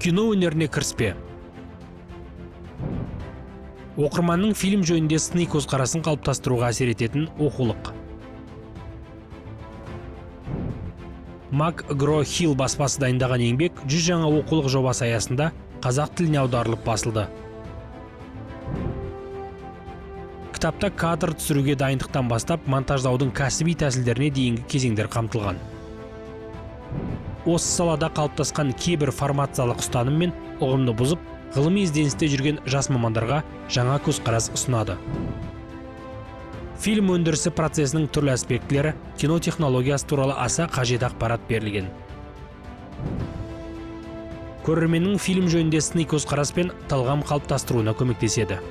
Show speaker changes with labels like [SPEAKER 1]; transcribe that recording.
[SPEAKER 1] Кино өнеріне кіріспе. Оқырманның фильм жөнінде сыни көзқарасын қалыптастыруға әсер ететін оқулық. Мак Гро Хилл баспасы дайындаған еңбек 100 жаңа оқулық жобасы аясында қазақ тіліне аударылып басылды. Кітапта кадр түсіруге дайындықтан бастап монтаждаудың кәсіби тәсілдеріне дейінгі кезеңдер қамтылған. Осы салада қалыптасқан кейбір формациялық ұстаным мен ұғымды бұзып, ғылыми ізденісте жүрген жас мамандарға жаңа көзқарас ұсынады. Фильм өндірісі процесінің түрлі аспектілері, кино технологиясы туралы аса қажет ақпарат берілген. Көрерменнің фильм жөнінде сыни көзқарас пен талғам қалыптастыруына көмектеседі.